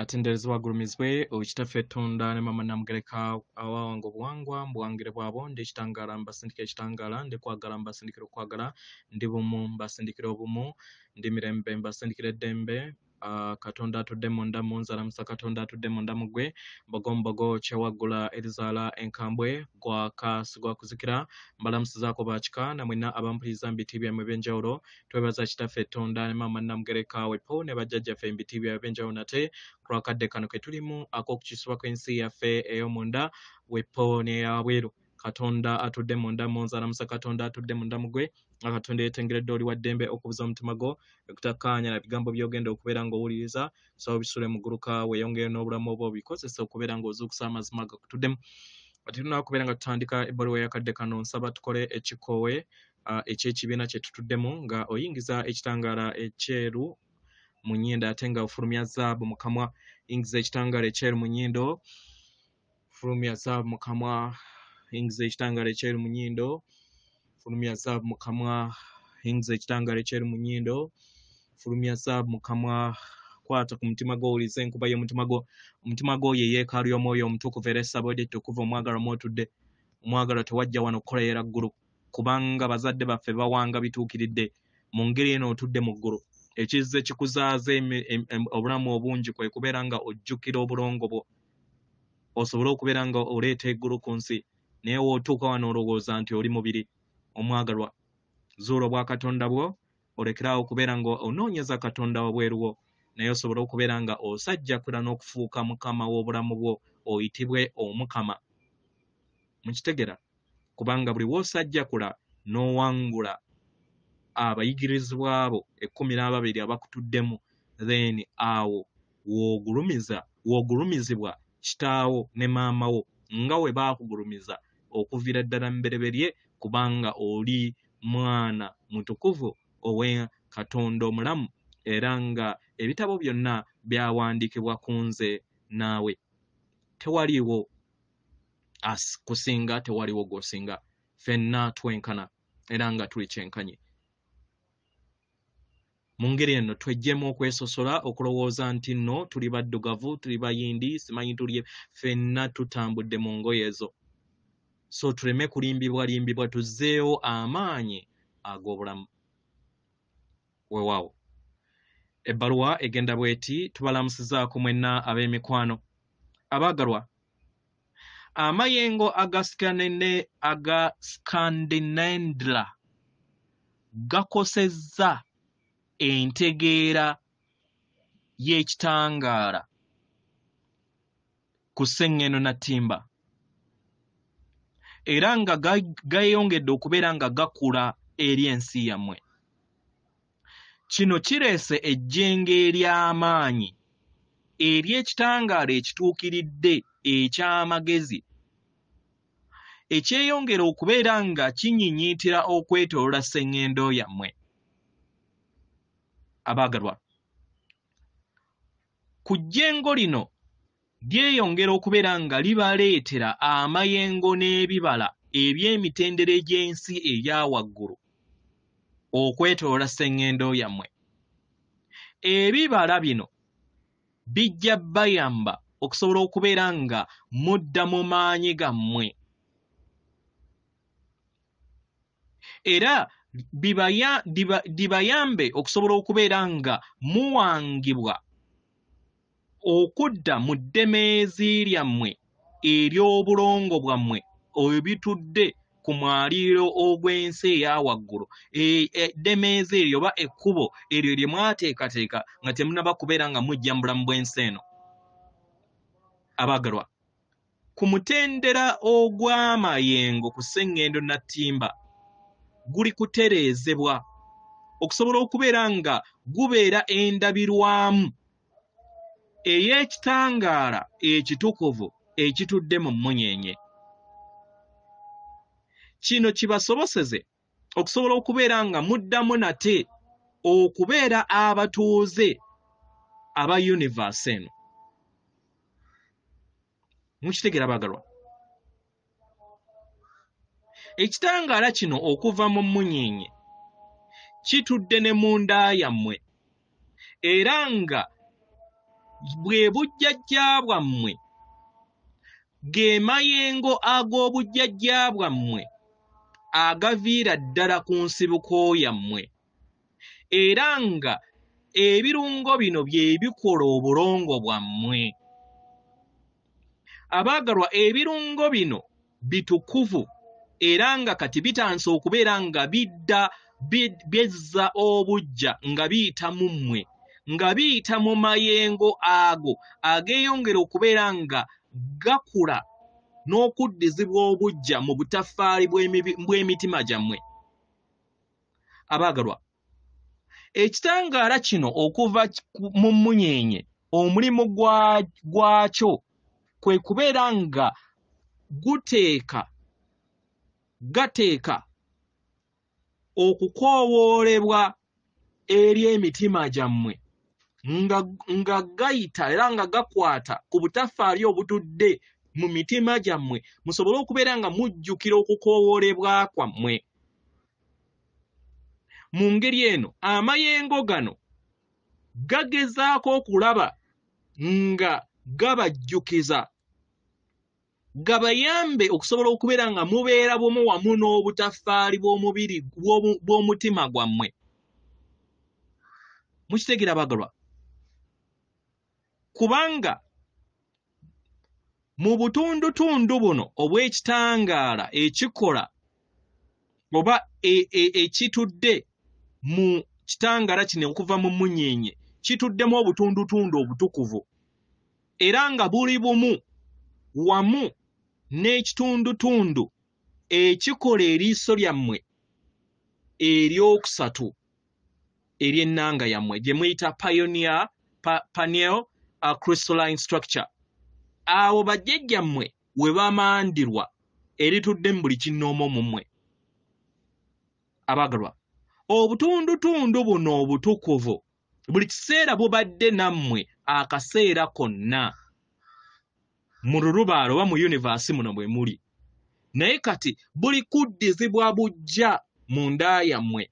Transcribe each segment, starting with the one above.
Atenderezebwa agulumizibwe Kitaffe Tonda ne Maama Namugereka awawanga obuwangwa mbuwangire bwabo. Ndi ekitangaala mbasindikira ekitangaala, ndi kwagala mbasindikira okwagala, ndi bumu mbasindikira obumu, ndi mirembe mbasindikira eddembe. Katonda atudde munda mu nze alamusa Katonda atudde munda mu ggwe. Mbogo mbogo kyewaggula erizaala enkambwe gwaka sigwa kuzikira. Mbalamusizaako bakika namwenna abampuliriza mu biti byammwe eby'enjawulo. Twebaza Kitaffe Tonda ne Maama Namugereka wepo ne bajjajjaffe mu biti byabwe eby'enjawulo nate ku lwakadde kano ke tulimu ak'okukyusibwa kw'ensi yaffe ey'omunda wepo n'eyabweru. Katonda atudde munda mu nze alamusa Katonda atudde munda mu ggwe. Nga Katonda yeetengeredde oli wa ddembe okubuza omutima gwo ekutakkaanya na bigambo by'ogenda okubeera ng'owuliriza. So bisule mu guluka weeyongere n'obulamu obwo obikozese okubeera ng'ozuukusa amazima agakutuddemu. Ate tunaba kubeera nga tutandika ebbaluwa y'akadde kano, nsaba tukole ekikoowe eky'ekibiina kye tutuddemu nga oyingiza ekitangaala ekyeru mu nnyindo ate nga ofulumya zaabu mu kamwa. Yingiza ekitangaala ekyeru mu nnyindo, fulumya zaabu mu kamwa. Yingiza ekitangaala ekyeru mu nnyindo, fulumya zaabu mu kamwa. Yingiza ekitangaala ekyeru mu nnyindo, fulumya zaabu mu kamwa. Kwata ku mutima gwo, owulize enkuba y'omutima gwo. Omutima gwo ye yeekaalu y'omwoyo omutukuvu era essabo lye ettukuvu omwagalwa mw'otudde. Omwagalwa tewajja wano kukolerera ggulu, kubanga bazadde baffe bawanga bituukiridde. Mu ngeri eno otudde mu ggulu. Ekizze kikuzaaza obulamu obungi kwe kubeera nga ojjukira obulongo bwo, osobole okubeera nga oleeta eggulu ku nsi. Naye w'otuuka wano olowooza nti oli mubiri. Omwagalwa, zuula obwakatonda bwo, olekere awo okubeera nga onoonyeza Katonda wabweru wo, naye osobole okubeera nga osajjakula n'okufuuka mukama w'obulamu bwo, oyitibwe omukama. Mukitegera? Kubanga buli w'osajjakula n'owangula abayigirizibwa bo 12 abakutuddemu, then awo w'ogulumizibwa kitaawo ne maama wo nga we baakugulumiza okuviira ddala mbereberye, kubanga oli mwana mutukuvu owe Katonda omulamu, era nga ebitabo byonna byawandiikibwa ku nze naawe. Tewaliiwo kusinga, tewaliwo gw'osinga, ffenna twenkana era nga tuli kyenkanyi. Mu ngeri eno tweggyemu okwesosola, okulowooza nti nno tuli baddugavu, tuli bayindi, simanyi tuli, ffenna tutambudde mu ngoye ezo. So tuleme kulimbibwa limbibwa, tuzzeewo amaanyi ag'obulamu. Weewaawo. Ebbaluwa egenda bw'eti: tubalamusizaako mwenna ab'emikwano abaagalwa. Amayengo aga Scandinavia gakosezza entegeera y'ekitangaala ku Sseŋŋendo Nattimba, era nga gayongedde okubeera nga gakula eri ensi yammwe. Kino kireese ejjengo ery'amaanyi ery'ekitangaala ekituukiridde eky'amagezi, ekyeyongera okubeera nga kinyiinyiitira okwetooloola sseŋŋendo yammwe. Abaagalwa, ku jjengo lino lyeyongera okubeera nga libaleetera amayengo n'ebibala eby'emitendera egy'ensi eya waggulu okwetooloola sseŋŋendo yammwe. Ebibala bino bijja bayamba okusobola okubeera nga mudda mu maanyi gammwe, era dibayambe okusobola okubeera nga muwangibwa okudda mu ddemeezi lyammwe ery'obulongo bwammwe ebitudde ku mwaliiro ogw'ensi eya waggulu. Eddemeezi eryo oba ekkubo eryo lye mwateekateeka nga temunnaba kubeera nga mujja mu bulamu bw'ensi eno. Abaagalwa, ku mutendera ogw'amayengo ku Sseŋŋendo Nattimba guli kutereezebwa okusobola okubeera nga gubeera endabirwamu ey'ekitangaala ekitukuvu ekitudde mu mmunyeenye. Kino kibasoboseze okusobola okubeera nga muddamu nate okubeera abatuuze aba universe eno. Mukitegeera baagalwa? Ekitangaala kino okuva mu mmunyeenye kitudde ne munda yammwe, era nga Bwe bujjajja bwammwe, ge mayengo ag'obujjajja bwammwe agaviira ddala ku nsibuko yammwe, era nga ebirungo bino bye bikola obulongo bwammwe. Abaagalwa, ebirungo bino bitukuvu era nga kati bitandise okubeera nga bidda byezza obuggya nga biyita mu mmwe, nga biyita mu mayengo ago ageeyongera okubeera nga gakula n'okuddizibwa obuggya mu butaffaali bw'emitima gyammwe. Abaagalwa, ekitangaala kino okuva mu mmunyeenye, omulimu gwakyo kwe kubeera nga gateeka okukoowoolebwa eri emitima gyammwe nga gayita era nga gakwata ku butaffaali obutudde mu mitima gyammwe, musobole okubeera nga mujjukira okukoowoolebwa kwammwe. Mu ngeri eno amayengo gano gagezaako okulaba nga gabajjukiza, gabayambe okusobola okubeera nga mubeera bumu wamu n'obutaffaali bw'omubiri bw'omutima gwammwe. Mukitegeera abaagalwa? Kubanga mu butundutundu buno obw'ekitangaala ekikola oba ekitudde mu kitangaala kino okuva mu mmunyeenye, kituddemu obutundutundu obutukuvu era nga buli bumu wamu n'ekitundutundu ekikola eriiso lyammwe eryokusatu ery'ennanga yammwe gye muyita pioneer pineal crystalline structure. Awo bajjajjammwe we bamandirwa, eritudde mu buli kinnoomo mu mmwe. Abaagalwa, obutundutundu buno obutukuvu buli kiseera bubadde nammwe akaseera konna mu lulubaalo oba mu universe muno bwe muli, naye kati buli kuddizibwa buggya munda yammwe.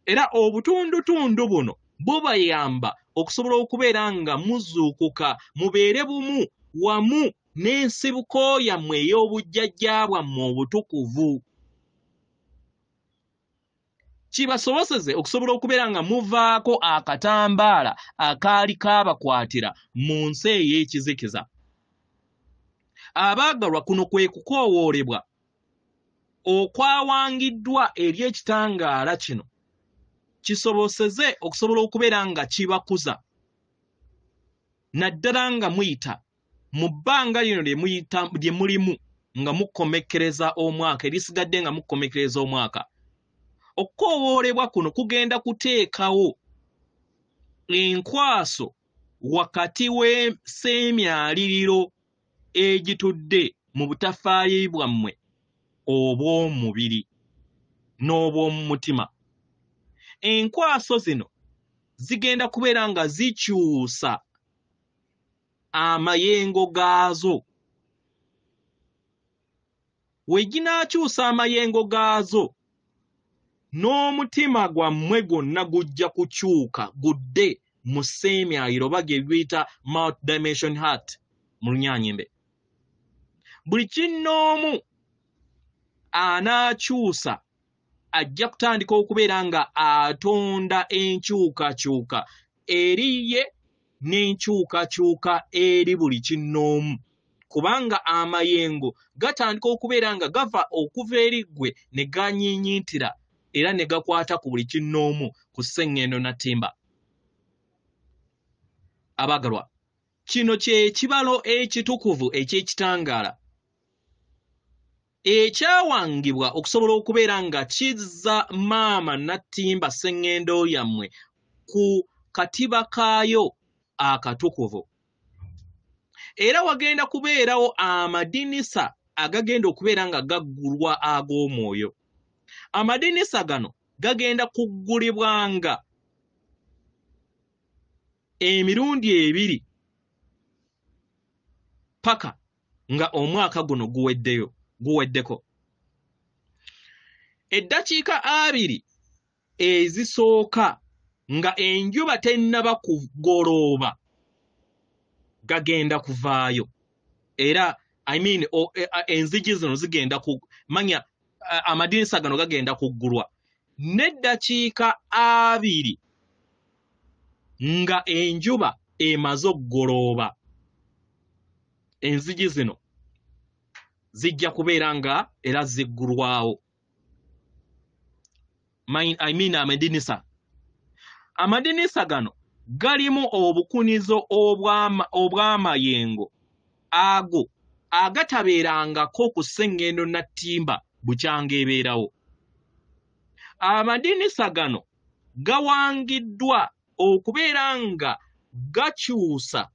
Era obutundutundu buno bubayamba okusobola okubeera nga muzuukuka, mubeere bumu wamu n'ensibuko yammwe ey'obujjajja bwammwe obutukuvu, kibasoboseze okusobola okubeera nga muvaako akatambaala akaali kaabakwatira mu nsi ey'ekizikiza. Abaagalwa, kuno kwe kukoowoolebwa okwawangiddwa eri ekitangaala kino, kisoboseze okusobola okubeera nga kibakuza, naddala nga muyita mu bbanga lino lye mulimu nga mukomekkereza omwaka, erisigadde nga mukomekkereza omwaka. Okukoowoolebwa kuno kugenda kuteekawo enkwaso wakati w'esseemyaliriro egitudde mu butaffaali bwammwe obw'omubiri n'obw'omu mutima. Enkwaso zino zigenda kubeera nga zikyusa amayengo gaazo. We ginaakyusa amayengo gaazo, n'omutima gwammwe gwonna gujja kukyuka gudde mu sseemyaliro oba ge biyita multi-dimension heart mu Lunyanyimbe. Buli kinnoomu anaakyusa ajja kutandika okubeera nga atonda enkyukakyuka eri ye n'enkyukakyuka eri buli kinnoomu, kubanga amayengo gatandika okubeera nga gava okuva eri ggwe ne ganyiinyintira era ne gakwata ku buli kinnoomu ku sseŋŋendo nattimba. Abaagalwa, kino kye kibalo ekitukuvu eky'ekitangaala ekyawangibwa okusobola okubeera nga kizza maama nattimba sseŋŋendo yammwe ku katiba kaayo akatukuvu. Era wagenda kubeerawo amadinisa agagenda okubeera nga gaggulwa ag'omwoyo. Amadinisa gano gagenda kuggulibwanga emirundi ebiri paka nga omwaka guno guweddeyo guweddeko. Eddakiika 20 ezisooka nga enjuba tennaba kugolooba. gagenda kuvaayo. Era I mean, enzigi zino zigenda ku manya, amadirisa gano gagenda kuggulwa n'eddakiika 20 nga enjuba emaze okugolooba. Enzigi zino zijja kubeera nga era ziggulwawo. I mean amadinisa. Amadinisa gano galimu obukunizo obw'amayengo ago agatabeerangako ku Sseŋŋendo Nattimba bukyanga ebeerawo. Amadinisa gano gawangiddwa okubeera nga gakyusa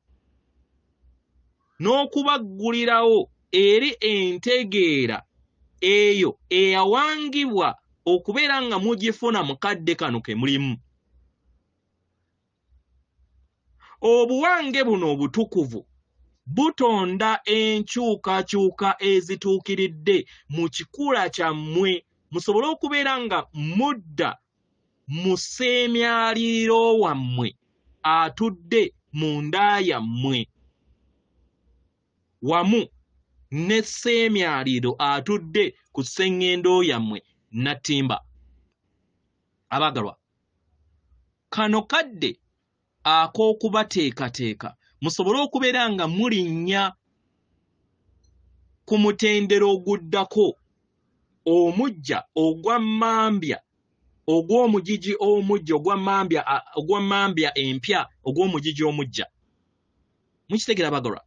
n'okubaggulirawo eri entegeera eyo eyawangibwa okubeera nga mugifuna mu kadde kano ke mulimu. Obuwange buno obutukuvu butonda enkyukakyuka ezituukiridde mu kikula kyammwe, musobole okubeera nga mudda mu sseemyaliriro wammwe atudde munda yammwe wamu ne sseemyaliriro atudde ku sseŋŋendo yammwe Nattimba. Abaagalwa, kano kadde ak'okubateekateeka musobole okubeera nga mulinnya ku mutendera oguddako omujja ogwa mmambya ogw'omugigi omujja ogwa mmambya empya ogw'omugigi omujja. Mukitegera abaagalwa?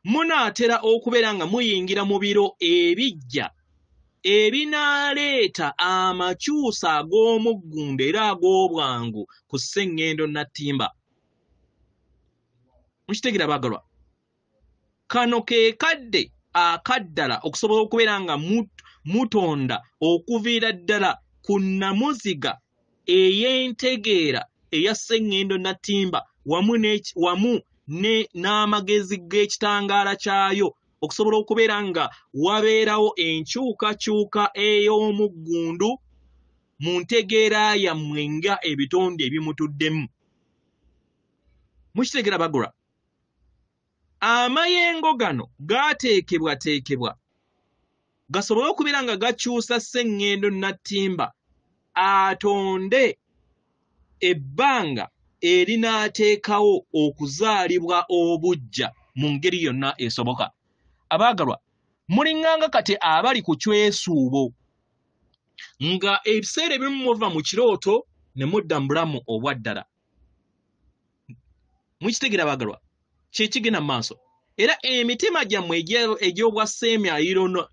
Munaatera okubeera nga muyingira mu biro ebijja ebinaaleeta amakyusa ag'omuggundu era ag'obwangu ku Sseŋŋendo Nattimba. Mukitegera abaagalwa? Kano ke kadde akaddala okusobola okubeera nga mutonda okuviira ddala ku nnamuziga ey'entegeera eya Sseŋŋendo Nattimba wamu n'amagezi g'ekitangaala kyayo, okusobola okubeera nga wabeerawo enkyukakyuka ey'omuggundu mu ntegeera yammwe nga ebitonde ebimutuddemu. Mukitegera abaagalwa? Amayengo gano gaateekebwateekebwa gasobole okubeera nga gakyusa Sseŋŋendo Nattimba atonde ebbanga erinaateekawo okuzaalibwa obuggya mu ngeri yonna esoboka. Abaagalwa, mulinganga kati abali ku kyesuubo nga ebiseera ebimu muva mu kirooto ne mudda mu bulamu obwa ddala. Mukitegera abaagalwa? Kye kigenda mu maaso. Era emitima gyammwe egy'obwasseemyaliro,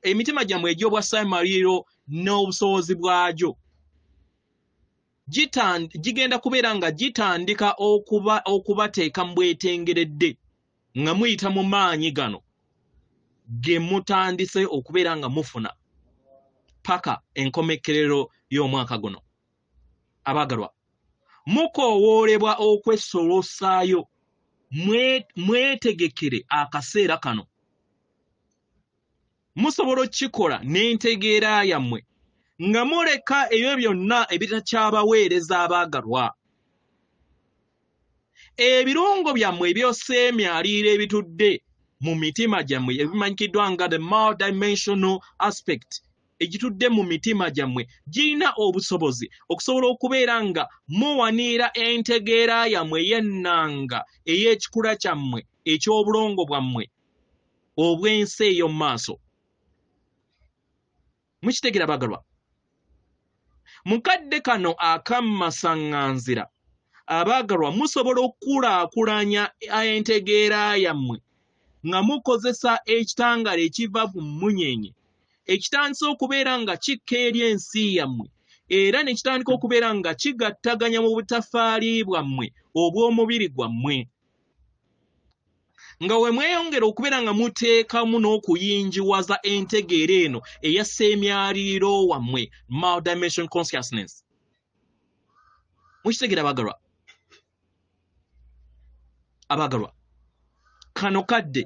emitima gyammwe egy'obwasseemyaliro n'obusobozi bwagyo gigenda kubeera nga gitandika okubateeka mu bwetengeredde nga muyita mu maanyi gano ge mutandise okubeera nga mufuna paka enkomekkerero y'omwaka guno. Abaagalwa, mukoowoolebwa okwesolosaayo, mwetegekere akaseera kano. Musobola okukikola n'entegeera yammwe nga muleka ebyo byonna ebitakyabaweereza. Abaagalwa, ebirungo byammwe ebyoseemyaliriro ebitudde mu mitima gyammwe ebimanyikiddwa nga the multidimensional aspect egitudde mu mitima gyammwe girina obusobozi okusobola okubeera nga muwaniira entegeera yammwe ey'ennanga ey'ekikula kyammwe eky'obulongo bwammwe obw'ensi eyo mu maaso. Mukitegera abaagalwa? Mu kadde kano akammasaŋŋanzira, abaagalwa, musobola okukulaakulanya entegeera yammwe nga mukozesa ekitangaala ekiva ku mmunyeenye ekitandise okubeera nga kikka eri ensi yammwe era ne kitandika okubeera nga kigattaganya mu butafaali bwammwe obw'omubiri gwammwe, nga we mweyongera okubeera nga muteekamu n'okuyingiwaza entegeera eno eya sseemyaliriro wammwe, multidimension consciousness. Mukitegera abaagalwa? Abaagalwa, kano kadde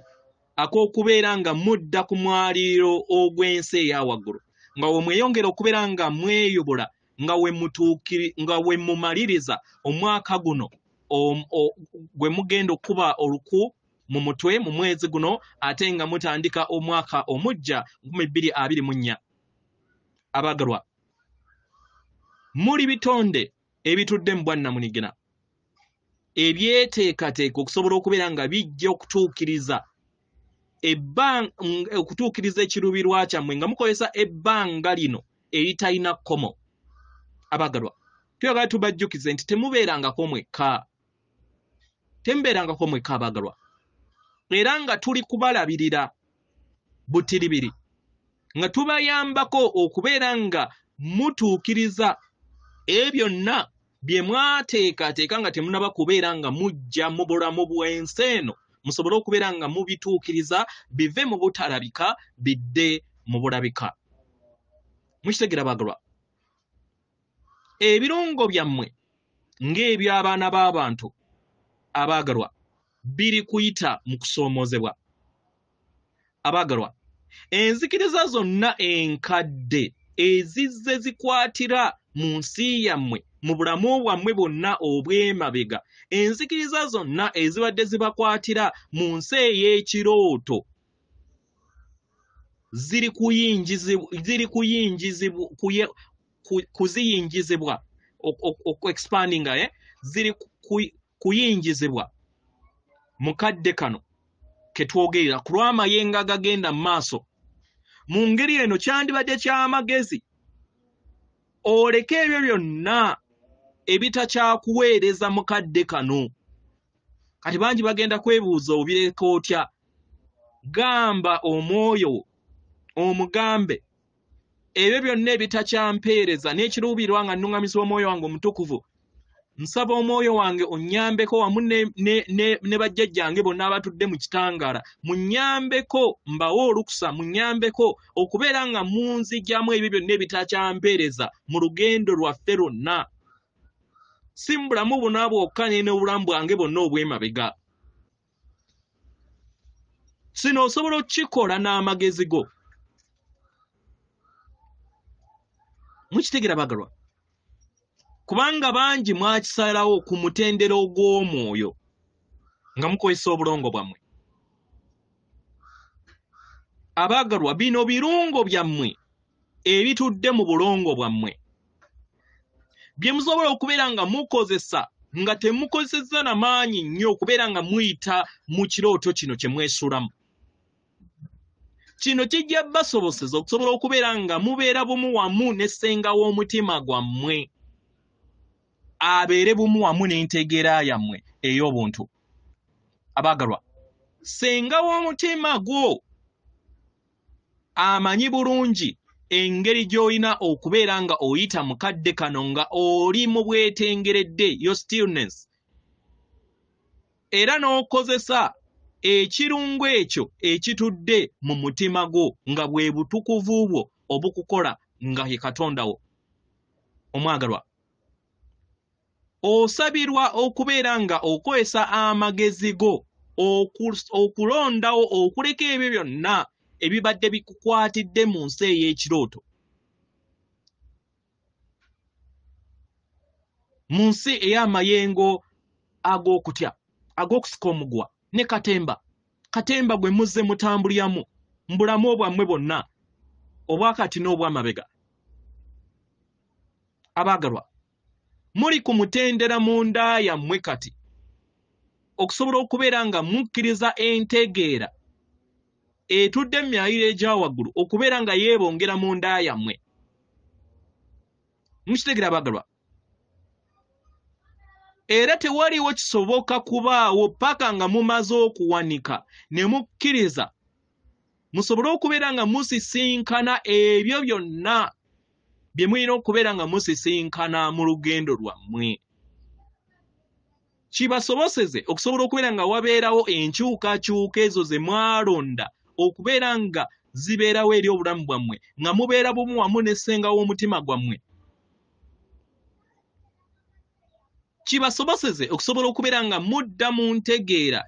ak'okubeera nga mudda ku mwaliiro ogw'ensi eya waggulu, nga we mweyongera okubeera nga mweyobola, nga we mutuukiri, nga we mumaliriza omwaka guno. gwe mugenda okuba oluku mu mutwe mu mwezi guno, ate nga mutandika omwaka omujja 2024. Abaagalwa, muli bitonde ebitudde mu bwannamunigina ebyeteekateeka okusobola okubeera nga bijja okutuukiriza ekiruubirwa kyammwe nga mukozesa ebbanga lino eritalina kkomo. Abaagalwa, twagala tubajjukize nti temubeerangako mwekka, temubeerangako mwekka abaagalwa, era nga tuli kubalabirira butiribiri, nga tubayambako okubeera nga mutuukiriza ebyo byonna bye mwateekateeka nga temunaba kubeera nga mujja mu bulamu bw'ensi eno, musobole okubeera nga mubituukiriza bive mu butalabika bidde mu bulabika. Mukitegeera baagalwa? Ebirungo byammwe ng'eby'abaana b'abantu abaagalwa biri kuyita mu kusoomoozebwa. Abaagalwa, enzikiriza zonna enkadde ezizze zikwatira mu nsi yammwe mu bulamu bwammwe bwonna obw'emabega, enzikiriza zonna ezibadde zibakwatira mu nsi ey'ekirooto ziri kuziyingizibwa okuexpandinga, ziri kuyingizibwa mu kadde kano ke twogerera ku lw'amayengo agagenda mu maaso. Mu ngeri eno kyandibadde ky'amagezi oleke ebyo byonna ebitakyakuweereza mu kadde kano. Kati bangi bagenda kwebuuza obireka otya? Gamba omwoyo omugambe ebyo byonna ebitakyampeereza n'ekiruubirwa nga nnungamizibwa omwoyo wange omutukuvu, nsaba omwoyo wange onnyambeko wamu ne bajjajjange bonna abatudde mu kitangaala, munnyambeko mbawe olukusa, munnyambeko okubeera nga munzigyamu ebyo byonna ebitakyampeereza mu lugendo lwaffe lwonna, si mu bulamu buno bwokka naye n'obulamu bwange bwonna obw'emabega. Kino osobola okukikola n'amagezi go. Mukitegeera baagalwa? Kubanga bangi mwakisalawo ku mutendera ogw'omwoyo nga mukozesa obulongo bwammwe. Abaagalwa, bino birungo byammwe ebitudde mu bulongo bwammwe bye musobola okubeera nga mukozesa nga temukozesezza na maanyi nnyo okubeera nga muyita mu kirooto kino kye mwesulamu. Kino kijja basoboseza okusobola okubeera nga mubeera bumu wamu ne ssenga w'omutima gwammwe, abeere bumu wamu n'entegeera yammwe ey'obuntu. Abaagalwa, ssenga w'omutima gwo amanyi bulungi engeri gy'olina okubeera nga oyita mu kadde kano nga oli mu bwetengeredde, your stillness, era n'okozesa ekirungo ekyo ekitudde mu mutima gwo nga bwe butukuvu bwo obukukola nga ye Katonda wo. Omwagalwa, osabirwa okubeera nga okozesa amagezi go okulondawo okuleka ebyo byonna ebibadde bikukwatidde mu nsi ey'ekirooto, mu nsi ey'amayengo ag'okutya, ag'okusika omuguwa ne katemba. Katemba gwe muzze mutambuliramu mu bulamu bwammwe bwonna obwakati n'obwamabega. Abaagalwa, muli ku mutendera munda yammwe kati okusobola okubeera nga mukkiriza entegeera etudde mu myaliro egya waggulu okubeera nga yeebongera munda yammwe. Mukitegeera abaagalwa? Era tewaliwo kisoboka kubaawo paka nga mumaze okuwanika ne mukkiriza musobole okubeera nga musisinkana ebyo byonna bye mulina okubeera nga musisinkana mu lugendo lwammwe. Kibasoboseze okusobola okubeera nga wabeerawo enkyukakyuka ezo ze mwalonda okubeera nga zibeerawo eri obulamu bwammwe, nga mubeera bumu wamu ne ssenga w'omutima gwammwe. Kibasoboseze okusobola okubeera nga mudda mu ntegeera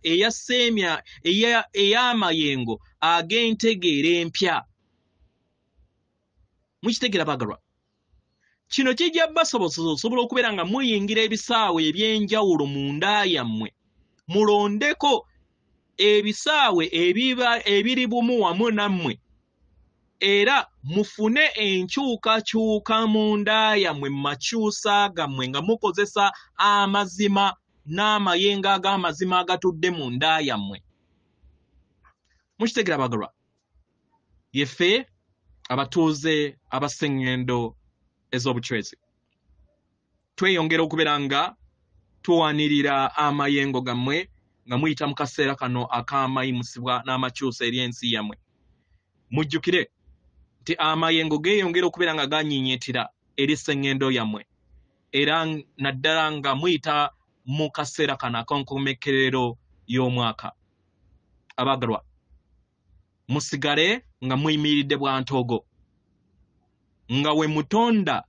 ey'amayengo ag'entegeera empya. Mukitegeera baagalwa? Kino kijja basobozesa osobola okubeera nga muyingira ebisaawe eby'enjawulo mu nda yammwe, mulondeko ebisaawe ebiri bumu wamu nammwe, era mufune enkyukakyuka mu nda yammwe mu makyusa gammwe nga mukozesa amazima n'amayengo ag'amazima agatudde mu nda yammwe. Mukitegera abagalwa, yeffe abatuuze abaseŋŋendo ez'obucwezi tweyongera okubeera nga tuwanirira amayengo gammwe nga muyita mu kaseera kano ak'amayimusibwa n'amakyusa eri ensi yammwe. Mujjukire nti amayengo geeyongera okubeera nga ganyiinyitira eri sseŋŋendo yammwe, era naddala nga muyita mu kaseera kano ak'enkomekerero y'omwaka. Abaagalwa, musigale nga muyimiridde bwa ntogo, nga we mutonda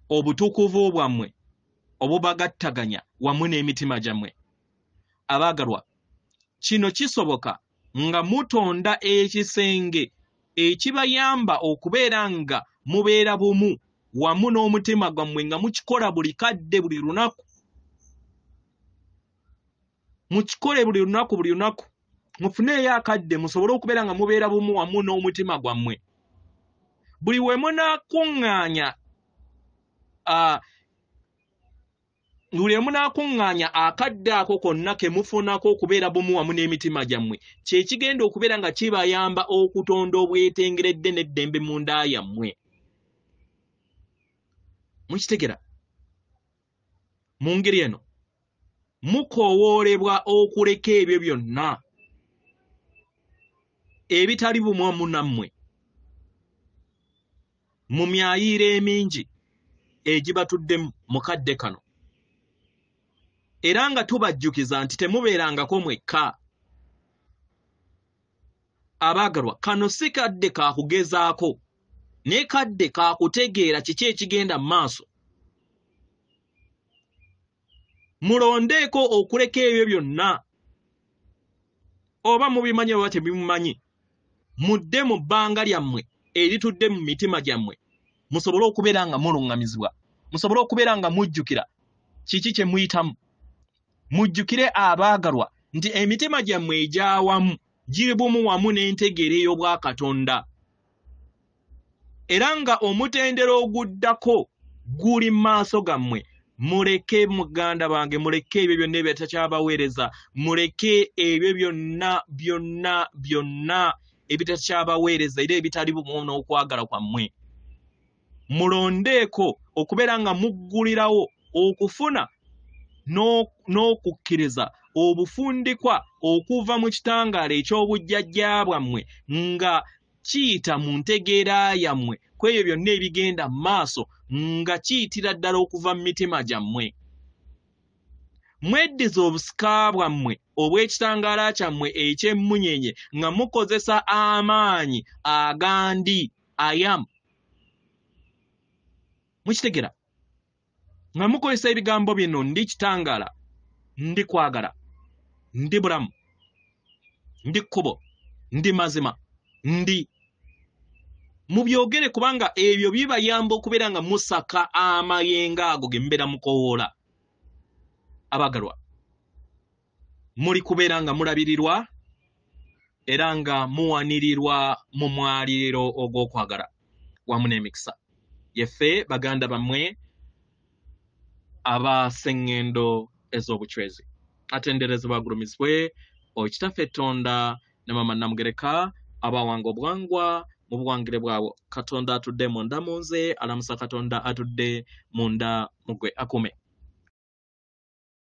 obutukuvu bwammwe obubagattaganya wamu n'emitima gyammwe. Abaagalwa, kino kisoboka nga mutonda ekisenge ekibayamba okubeera nga mubeera bumu wamu n'omutima gwammwe, nga mukikola buli kadde, buli lunaku. Mukikole buli lunaku, buli lunaku. Mufuneeyo akadde musobole okubeera nga mubeera bumu wamu n'omutima gwammwe. Buli we munaakuŋŋaanya akadde ako konna ke mufunako okubeera bumu wamu n'emitima gyammwe, kye kigenda okubeera nga kibayamba okutonda obwetengeredde n'eddembe mu nda yammwe. Mukitegera? Mu ngeri eno mukoowoolebwa okuleka ebyo byonna ebitali bumu wamu nammwe mu myayiiro emingi egibatuddemu mu kadde kano, era nga tubajjukiza nti temubeerangako mwekka. Abaagalwa, kano si kadde ka kugezaako, naye kadde ka kutegeera kiki ekigenda mu maaso. Mulondeeko okuleka ebyo byonna, oba mubimanyi oba tebimumanyi, mudde mu bbanga lyammwe eritudde mu mitima gyammwe, musobole okubeera nga muluŋŋamizibwa, musobole okubeera nga mujjukira kiki kye muyitamu. Mujjukire abaagalwa nti emitima gyammwe egy'awamu giri bumu wamu n'entegeera ey'obwakatonda, era nga omutendera oguddako guli mu maaso gammwe. Muleke muganda bange, muleke ebyo byonna ebitakyabaweereza, muleke ebyo byonna byonna byonna ebitakyabaweereza era ebitali bumu n'okwagala kwammwe. Mulondeeko okubeera nga muggulirawo okufuna n'okukkiriza obufundikwa okuva mu kitangaala eky'obujjajja bwammwe nga kiyita mu ntegeera yammwe ku ebyo byonna ebigenda mu maaso, nga kiyitira ddala okuva mu mitima gyammwe. Mweddize obusika bwammwe obw'ekitangaala kyammwe eky'emmunyenye nga mukozesa amaanyi agandi ayamu. Mukitegera? Nga mukozesa ebigambo bino: ndi kitangaala, ndi kwagala, ndi bulamu, ndi kkubo, ndi mazima, ndi. Mubyogere, kubanga ebyo bibayamba okubeera nga musaka amayengo ago ge mubeera mukowoola. Abaagalwa, muli kubeera nga mulabirirwa era nga muwanirirwa mu mwaliriro ogw'okwagala wamu n'emikisa. Yeffe baganda bammwe abaseŋŋendo ez'obucwezi. Atenderezebwa agulumizibwe Okitaffe Tonda ne Mama Namugereka abawanga obuwangwa mu buwangire bwabwo. Katonda atudde munda mu nze alamusa Katonda atudde munda mu ggwe. Akume.